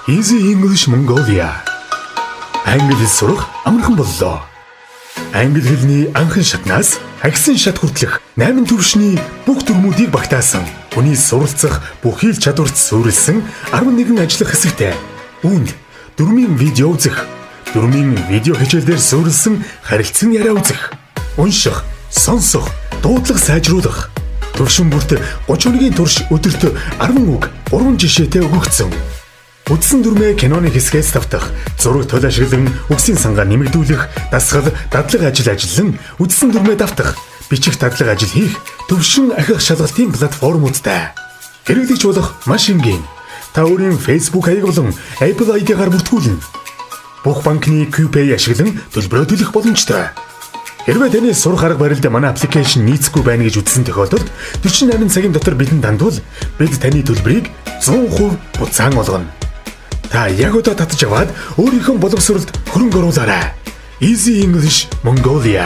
Easy English Mongolia. Англи хэл сурах амархан боллоо. Англи хэлний анхан шатнаас агсан шат хүртэлх 8 түвшний бүх дүрмүүдийг багтаасан. Хүний суралцах бүхий л чадварт суурилсан 11 ажиллах хэсэгтэй. Үүнд дүрмийн видео үзэх, дүрмийн видео хичээлээр суурилсан харилцан яриа үзэх, унших, сонсох, дуудлага сайжруулах. Төвшин бүрт 30 хоногийн турш өдөрт 10 үг, 3 жишээтэй өгөгдсөн. Үдсэн дүрмээ киноны хэсгээс давтах, зураг толь ашиглан үгсийн сангаа нэмэгдүүлэх, дасгал, дадлага ажил ажиллан үдсэн дүрмээ давтах, бичих дадлага ажил хийх төвшин ахих шалгалтын платформудтай. Хэрэглэгч болох маш энгийн. Та өөрийн Facebook хаяг болон Apple ID-гаар бүртгүүлнэ. Бүх банкны QPay ашиглан төлбөрөө төлөх боломжтой. Хэрвээ таны сурах арга барилд манай application нийцэхгүй байна гэж үзсэн тохиолдолд 48 цагийн дотор бидэнд хандвал бид таны төлбөрийг 100% буцаан олгоно. Та яг одоо татаж аваад өөрийнхөө боловсролд хөрөнгө оруулаарай. Easy English Mongolia.